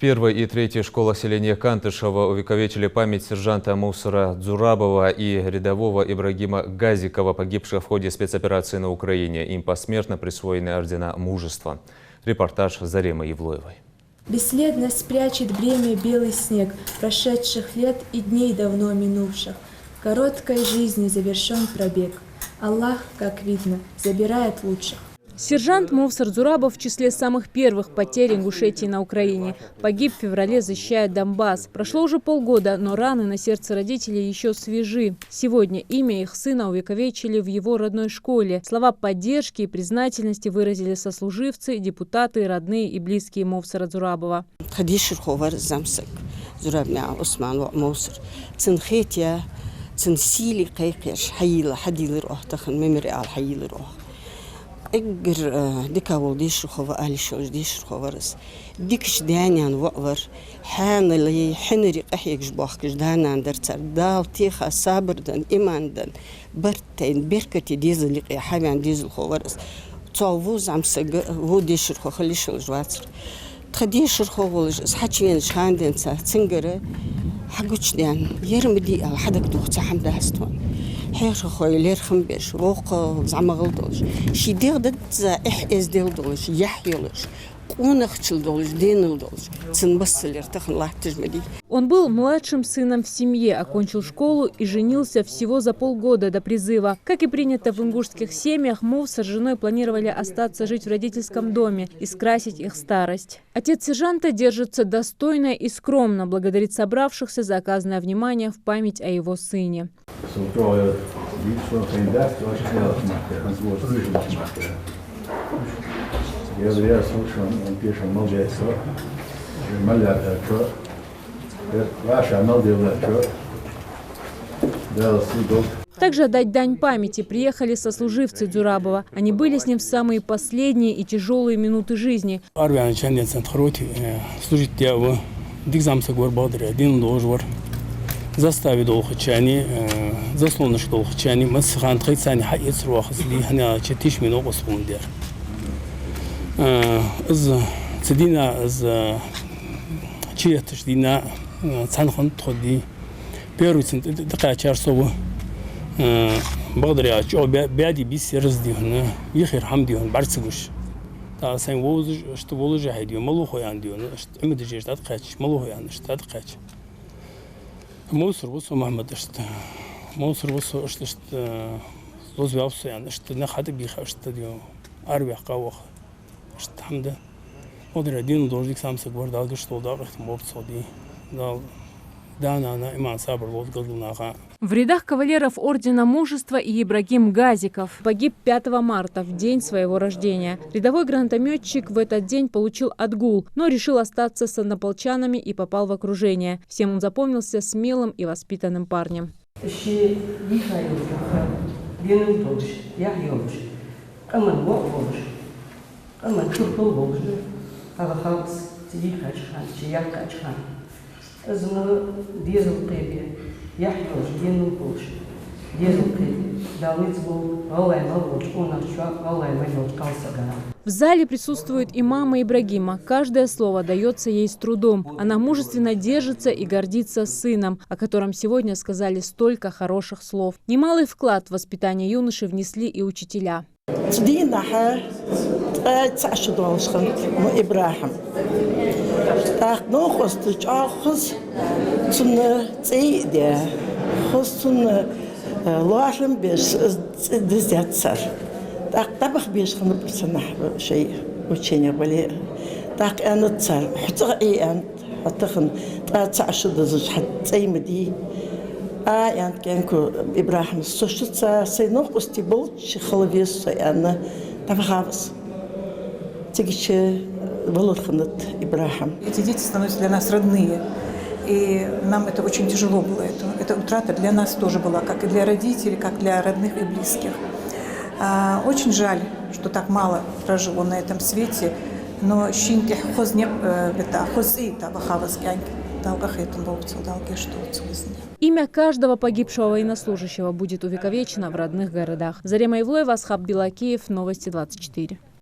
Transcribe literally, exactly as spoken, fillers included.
Первая и третья школы селения Кантышево увековечили память сержанта Мовсара Дзурабова и рядового Ибрагима Газикова, погибших в ходе спецоперации на Украине. Им посмертно присвоены ордена Мужества. Репортаж Заремы Евлоевой. Бесследно спрячет время белый снег прошедших лет и дней давно минувших. Короткой жизни завершён пробег. Аллах, как видно, забирает лучших. Сержант Мовсар Дзурабов в числе самых первых потерь Ингушетии на Украине. Погиб в феврале, защищая Донбасс. Прошло уже полгода, но раны на сердце родителей ещё свежи. Сегодня имя их сына увековечили в его родной школе. Слова поддержки и признательности выразили сослуживцы, депутаты, родные и близкие Мовсара Дзурабова. Тха дешархо вар зӀамсаг, Дзурабнаькъан Ӏусман воӀ Мовсар. Цун хетаяь, цун сийле кхайкхаш, хьайийлла, хьадийлар оаха тахан, мемориал хьайийлар оаха. Эггара, э, дика вола дешархо ва, ала йиш йолаш дешархо вар из. Дикача даь-наьна воӀ вар. Хьаьнала, хьинаре къахьегаш бохкаш да-нана дар цар. Дала теха сабар денна, иман денна, барт тайна, беркате дезала юкъе хьаваьнна дезалхо вар из. Цо во зӀамсаг, во дешархо хила йиш йолаш вацар. Тха дешархо волаш из хьачувенача хана денз цунгара хьагучадаьнна, ер ма дий ала, хьадага тоха цхьа хӀама дац тхона. Хьехархой лерхӀам беш, воккхагӀа зӀамагӀа долаш, ший дегӀ дизза эхь-эздел долаш, яхь йолаш, къонахчал долаш, денал долаш, цун масал ер тахан латташ ма дий. Он был младшим сыном в семье, окончил школу и женился всего за полгода до призыва. Как и принято в ингушских семьях, Мовсар с женой планировали остаться жить в родительском доме и скрасить их старость. Отец сержанта держится достойно и скромно, благодарит собравшихся за оказанное внимание в память о его сыне. Со чӀоагӀа дийцар, хьайна дац, ваша хьаялаш ма кхе, хьанца воча дийшалаш ма кхе. Я, я слушал, он пешал, молодец, молодец, чё? Э, ваша, молодец, чё? Да, сидел. Также отдать дань памяти приехали сослуживцы Дзурабова. Они были с ним в самые последние и тяжёлые минуты жизни. Армияна чанден центр роте, э, служить даь ва. Дика зӀамсаг вар, бакъдар, денал долаш вар. Заставе долхача хана, э, заслонашка долхача хана, массахана тхоай царна хьаэцар вахас ди, хӀана аьлча тиша мина къоастам дар. Э, из цу дийнахьа, из, э, чуетташ дийнахьа, э, цхьан хана тхо ди. Первый цун тӀа-, тӀа-, тӀакхаьчар со ва. Э, бакъдар аьлча, чӀоагӀа бе-, беди бийса яр из дий хьона, йихира хӀама дий хьона, бӀарга ца гуш. ТӀаккха сайна вовзаш, иштта волаш хьай дий хьона, малув хой аьнна дий хьона, иштта Ӏимадажешта тӀакхаьча, малув хой аьнна, иштта тӀакхаьча. Мовсар ва со, Мухьмад, иштта. Мовсар ва со, иштта, иштта, лозаваьв со аьнна, иштта нах хьатӀабийха, иштта дий хьона, араваьккха ваха. Иштта хӀама да. Бакъдар, денал долаш дика зӀамсаг вар, Дала гешт долда, къахетам болба цох ди. Дала да-нана иман, сабар лолда галдолча наха. В рядах кавалеров Ордена Мужества и Ибрагим Газиков погиб пятого марта, в день своего рождения. Рядовой гранатомётчик в этот день получил отгул, но решил остаться с однополчанами и попал в окружение. Всем он запомнился смелым и воспитанным парнем. Ший дийха йолча хана денал долаш, яхь йолаш, къаман воӀ волаш, къаман турпал волаш, хьавахав из цу дийхача хана, ше яьккхача хана. Из ма дезал кхебе, яхь йолаш, денал болаш, дезал кхебе. Дала низ болба гӀалгӀай мел волча къонахчоа, гӀалгӀай мел йолча кхалсага. В зале присутствует и мама Ибрагима. Каждое слово даётся ей с трудом. Она мужественно держится и гордится сыном, о котором сегодня сказали столько хороших слов. Немалый вклад в воспитание юноши внесли и учителя. Цу дийнахьа ткъаь цаӀ шу долаш хиннад мо ИбрахӀим. ТӀаккха новкъост чӀоагӀа хоза цунна цӀи а даь, хоза цунна, э, лоархӀам беш, цӀи дизза яцар. ТӀаккха дӀабаха безаш хиннаб цунах шоай учене бале. ТӀаккха аьннад цар: «Хьо цӀагӀа Ӏе, — аьннад, — хьо тахан ткъаь цаӀ шу дизза хьа цӀай ма дий». «А, — аьннад кӀаьнко ИбрахӀима, — со шуца, сай новкъостий болча хила веза со», — аьнна, дӀавахав из. Цигача валар хиннад ИбрахӀим. Эти дети становятся для нас родные. И нам это очень тяжело было. Это, эта утрата для нас тоже была, как и для родителей, как для родных и близких. А, очень жаль, что так мало прожил он на этом свете, но шийна тӀехьа хоза никъ, э, бита, хоза цӀи йита вахав из кӀаьнк. Дала къахетам болба цох, Дала гешт долда цун из. Имя каждого погибшего военнослужащего будет увековечено в родных городах. Зарема Евлоева, Асхаб Белокиев, Новости двадцать четыре.